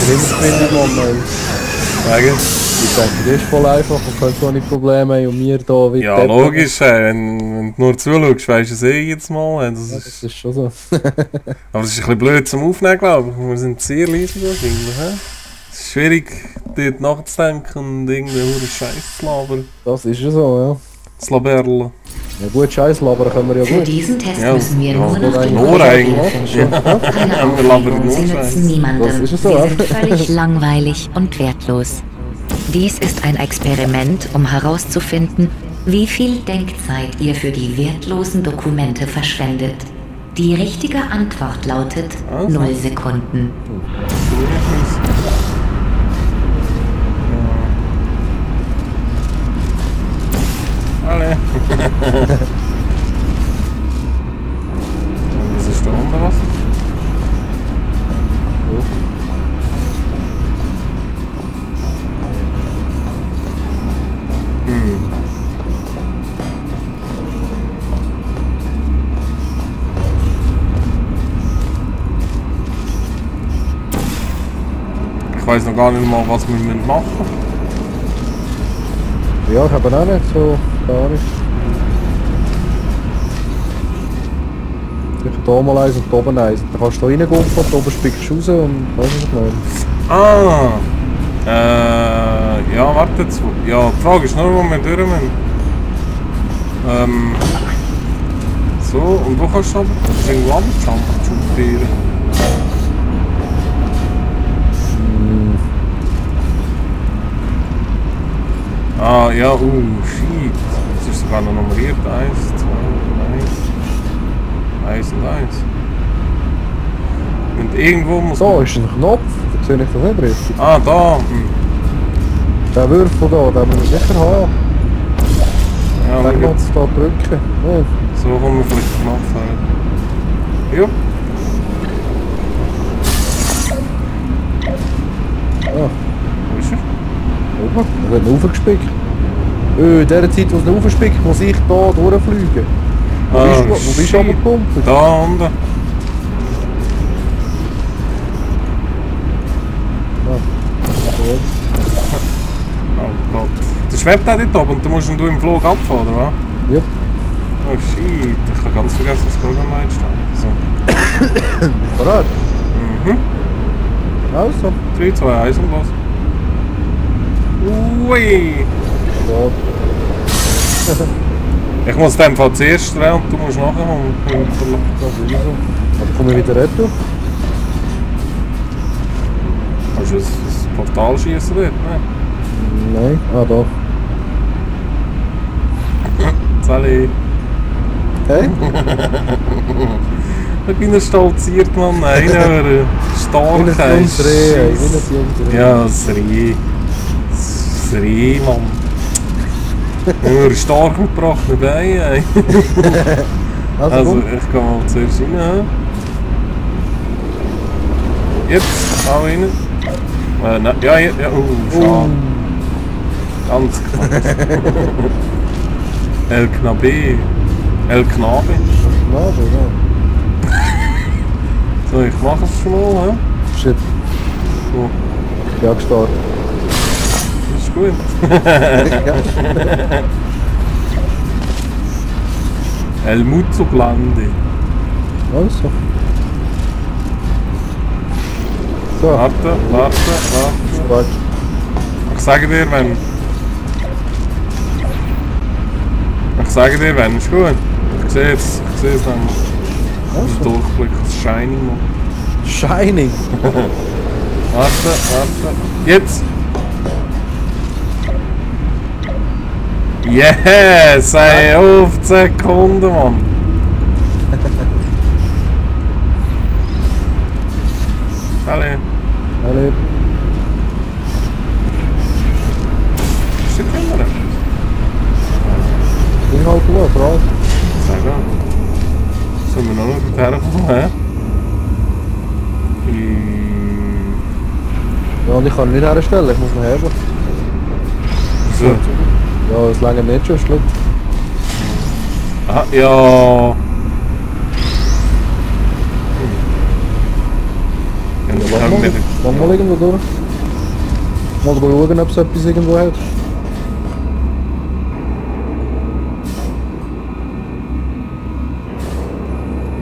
Hintergrund, Mann. Wegen? Ich denke, das ist voll einfach und kein so eine Probleme haben und wir da wie Ja, Deppen. logisch, wenn du nur zuschaust, weisst du es eh jetzt mal. Das Ja, ist, das ist schon so. aber es ist ein bisschen blöd zum Aufnehmen, glaube ich. Wir sind sehr leise wahrscheinlich. Es ist schwierig, dort nachzudenken und irgendeinen Scheiß zu labern. Das ist ja so, ja. Zu laberlen. Ja gut, Scheiß labern können wir ja Für gut. diesen Test Ja, müssen wir ja, nur noch die nur eigentlich. Ja. Keine Ja, wir labern Aufregung, nur sie Scheiß. nützen niemandem. Das ist es so, Sie ja. sind völlig langweilig und wertlos. Dies ist ein Experiment, um herauszufinden, wie viel Denkzeit ihr für die wertlosen Dokumente verschwendet. Die richtige Antwort lautet 0 Sekunden. Alle. Was ist da unter was? Ich weiß noch gar nicht mal, was wir machen müssen. Ja, ich habe auch nicht so, gar nicht. Sicher da mal eins und da oben eins. Dann kannst du da reingumpen und da oben spickst du raus und weiss ich nicht mehr. Ja, warte jetzt. Ja, die Frage ist nur, wo wir durch müssen. So, und wo kannst du aber? Das ist irgendwo abjumpen. Ah, ja, shit. Das ist sogar noch nummeriert. 1, 2, 1 und 1. Und irgendwo muss Da ist ein Knopf, da sehe ich das nicht richtig. Ah, da. Der Würfel da, den muss ich sicher haben. Ja, Den wir Knopf da drücken. Ja. so kommen wir vielleicht den Knopf her. Ja. Ah, Wo ist er? oben. Er hat ihn raufgespickt. In der Zeit, wo es ihn raufspickt, muss ich da durchfliegen. Wo bist du runtergekumpelt? Da unten. Oh Gott. Der schwebt auch dort oben und du musst ihn im Flug abfahren, oder was? Ja. Oh shit, ich habe ganz vergessen, das Programm einstellen. So. Bereit? Mhm. Also. 3, 2, 1 und los. Ui! Ja. Ich muss den Fall zuerst drehen und du musst nachher kommen. Das ist so. Aber komme ich wieder retour? Kannst du das Portal schießen dort? Nein. Nein. Ah, da. Sally. Hey? Ich bin stolziert, Mann. Nein, aber Starkheit. Ja, Sri. Sri, Mann. Nur stark gebracht dabei, ey. Also, ich gehe mal zuerst rein. Jetzt, auch rein. Nein, ja, ja, schade. Ganz knapp. El Knabe. El Knabe. Knabe, ja. So, ich mache es schon mal, hä? Shit. So, Ja, gestartet. das ist gut. El Muzzo Blande. Also. So. Warte. Warte. Ich sage dir, wenn. Ist gut. Ich sehe es dann. Also. Das Durchblick, das Shining. Shining. Warte. Jetzt! Yes! Ey, auf 10 Sekunden, Mann! Alle. Alle. Ist der Kamera? Ich halt gut, Frage. Sag an. Sollen wir noch nicht herkommen, hä? Ja, und ich kann ihn nicht herstellen, ich muss ihn heben. So. Ja, das lange nicht schon, schluckt. Aha, ja. Ja, warte mal. Lang mal irgendwo durch. Mal schauen, ob es etwas irgendwo hat.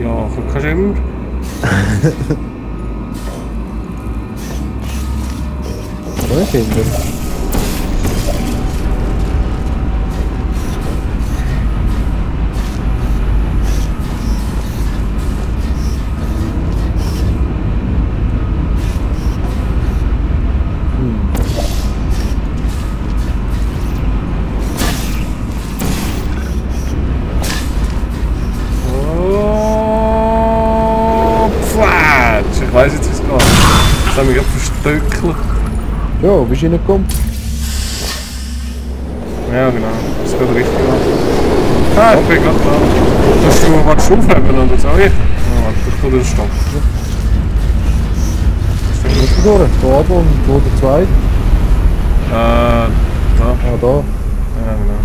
Ja, kannst du immer. Oder Kinder? Ich weiss jetzt, wie es geht. Jetzt haben wir gerade verstöckelt. Ja, bist du reingekommen? Ja, genau. Das geht richtig an. Ah, ich bin gerade da. Willst du was aufheben oder so? Ja, warte, ich tue den Stopp. Bist du durch? Da oben und wo der zweite? Da. Ah, da. Ja, genau.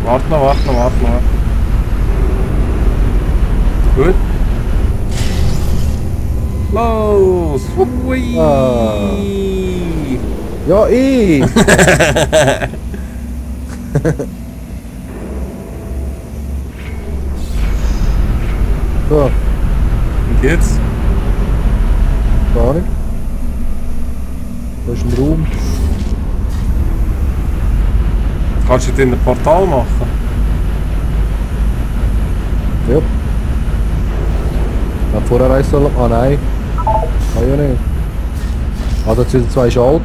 Warte noch. Gut. Los! Hui! Ah. Ja, eh! So, Und jetzt? gar nicht. Da ist ein Raum. Kannst du jetzt in ein Portal machen? Ja. Ich hab vorher eins sollen. Ah nein. Kann ja nicht. Ah, da sind 2 Schalter.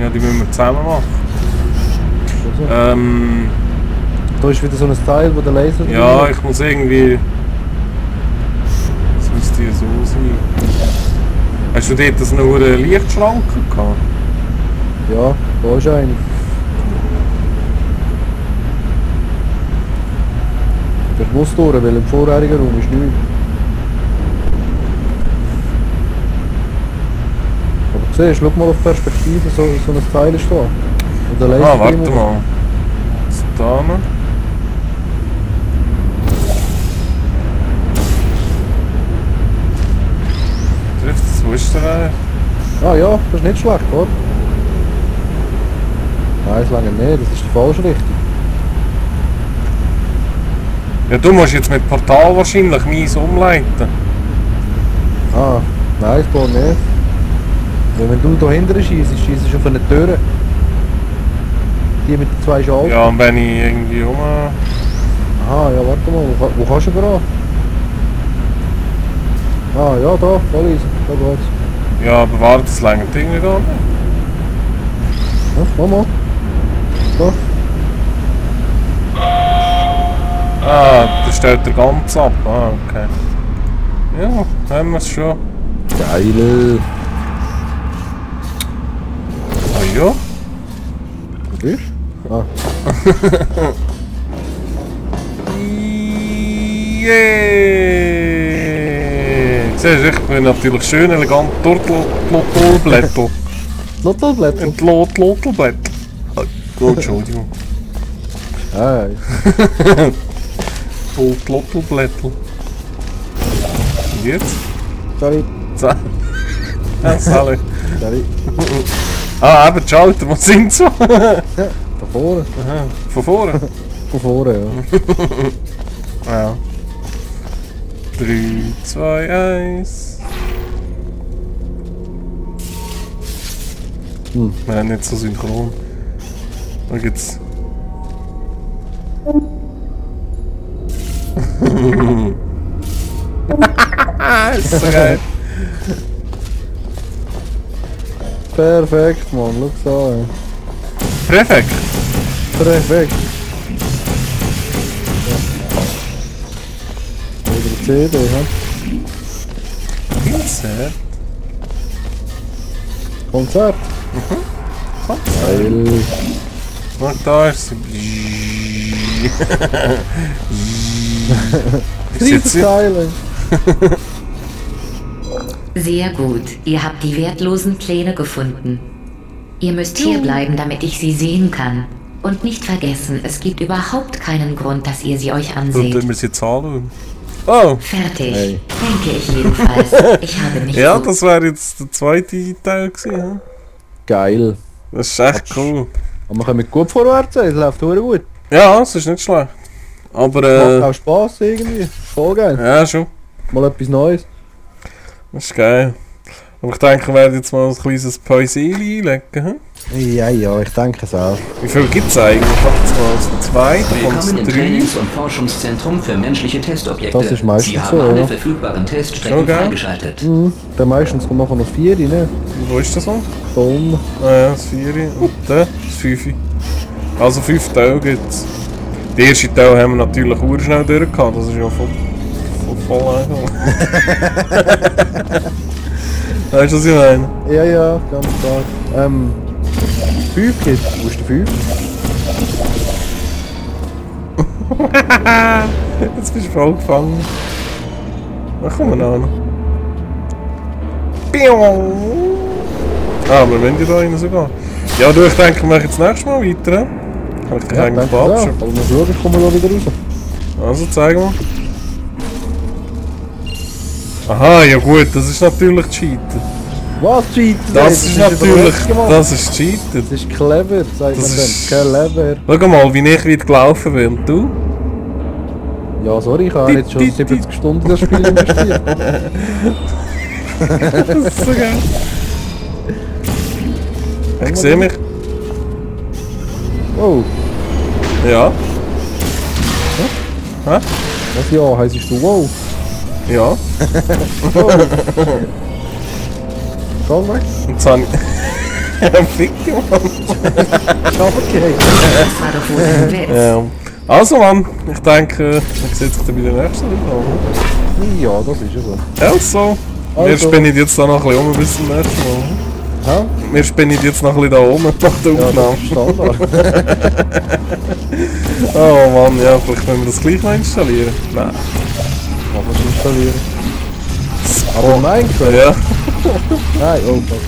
Ja, die müssen wir zusammen machen. Also. Da ist wieder so ein Teil, wo der Laser Ja, drin ich muss irgendwie... Das müsste ja so sein. Hast du dort das nur eine Lichtschranke gehabt? ist. Ja, da ist eine. Der muss durch, weil im vorherigen Raum ist nichts. Aber du siehst, schau mal auf die Perspektive, so ein Teil ist da. Und der Laser Ah, warte drin- mal. Jetzt da noch. Trifft es, wo ist der eigentlich? Ah ja, das ist nicht schlecht, oder? Nein, das lange nicht, das ist die falsche Richtung. Ja, du musst jetzt mit Portal wahrscheinlich meins umleiten. Ah, nein, das geht nicht. Weil wenn du da hinten schießt, schießt du auf eine Tür. Die mit den 2 Schaltern. Ja, und wenn ich irgendwie um... Aha, ja, warte mal, wo kannst du gerade? Ah, ja, da, easy, da geht's. Ja, aber warte, das lange Ding nicht an. Ja, mach mal. Da. Ah, das stellt er ganz ab. Ah, okay. Ja, haben wir es schon. Geil. Ah ja? Was ist? Ah, Yeah! Siehst du, ich bin natürlich schön elegant Turtelblättel. Lottelblätter. Entlottelblättel. Oh, Entschuldigung. Hey. Lottelblättel. Und jetzt? Sorry, Ja, Sally. sorry. Ah, eben, die Schalter, wo sind sie? Ja, da vorne. Aha, von vorne? Von vorne, ja. Ja. 3, 2, 1. Hm. Wir haben nicht so synchron. Da gibt's. Ist so geil. Perfekt, Mann, schau an. Perfekt. Perfekt. Ja. Oder eine CD, hä? Konzert. Konzert. Geil. Ach, da ist sie. Ist jetzt sie? Teile. Sehr gut, ihr habt die wertlosen Pläne gefunden. Ihr müsst hier bleiben, damit ich sie sehen kann. Und nicht vergessen, es gibt überhaupt keinen Grund, dass ihr sie euch Dann anseht. tun wir sie jetzt anschauen. Oh! Fertig. Hey. Denke ich jedenfalls. Ich habe nicht Ja, so... das wäre jetzt der zweite Teil gewesen. Ja? Geil. Das ist echt cool. Aber wir kommen gut vorwärts, es läuft verdammt gut. Ja, es ist nicht schlecht. Macht Aber auch Spass irgendwie. Voll geil. ja, schon. Mal etwas Neues. Das ist geil. Aber ich denke, wir werden jetzt mal ein kleines Päuschen einlegen. Hm? Ja, ich denke es auch. Wie viel gibt es eigentlich? Ich habe jetzt mal 2, dann kommt Willkommen im es 3. Trainings- und Forschungszentrum für menschliche Testobjekte. Das ist meistens Sie haben so, alle ja. verfügbaren Teststrecken Schon geil. freigeschaltet. Dann meistens kommt nachher noch das 4, ne? Wo ist das so? Da unten. Ah ja, das 4 und das 5. Also 5 Teile gibt es. Den ersten Teil haben wir natürlich auch schnell durchgehabt. Das ist ja voll einfach. Weißt du, was ich meine? Ja, ganz klar. 5 gibt es. Wo ist der 5? Jetzt bist du voll gefangen. Ach, komm mal an. Ah, wir wollen ja da rein sogar. Ja, du, ich denke, wir machen jetzt nächstes Mal weiter. Kann ich dich eigentlich danke auch. verabschieden? Aber mal schauen, ich komme da wieder raus. Also, zeig mal. Aha, ja gut, das ist natürlich Cheaten. Was, Cheaten? Das ist natürlich, überlegt, Mann. das ist Cheaten. Das ist clever, sagt Das man ist- dann. Clever. Schau mal, wie ich weit gelaufen bin. Und du? Ja, sorry, ich habe jetzt schon 70 Stunden in das Spiel investiert. Das ist so geil. Ich sehe mich. Oh, Ja. was ja, heisst du wow? Ja. Komm weg. Und jetzt habe ich... Fick dich, Mann. Okay. Das war doch wohl ein Witz. Ja. Also Mann, ich denke, ich sehe sich dann bei der nächsten Runde. Ja, das ist ja so. Also, wir Also. spinnen jetzt da noch ein bisschen um bis zum nächsten Mal. Hä? Wir spinnen jetzt noch ein bisschen da oben nach der Ja, Aufnahme. das ist Standard. Oh Mann, ja, vielleicht können wir das gleich noch installieren. Nein. Kann man es installieren. Aber Minecraft? Ja, Nein, oh fuck.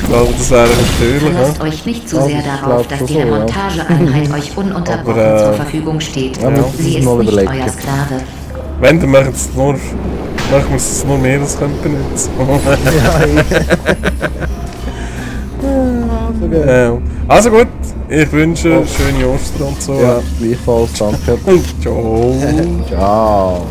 ich glaube, das wäre natürlich. Verlasst Ja. euch nicht zu Ja, sehr ich darauf, glaub dass schon die so, ja. Montageeinheit euch ununterbrochen Aber, zur Verfügung steht. Ja, müssen Sie wir ist mal nicht überlegen. euer Sklave. Wenn, dann machen wir es nur mehr, das können benutzen. So geil. Ja. Also gut, ich wünsche schöne Ostern und so. Ja, gleichfalls, danke. Ciao. Ciao.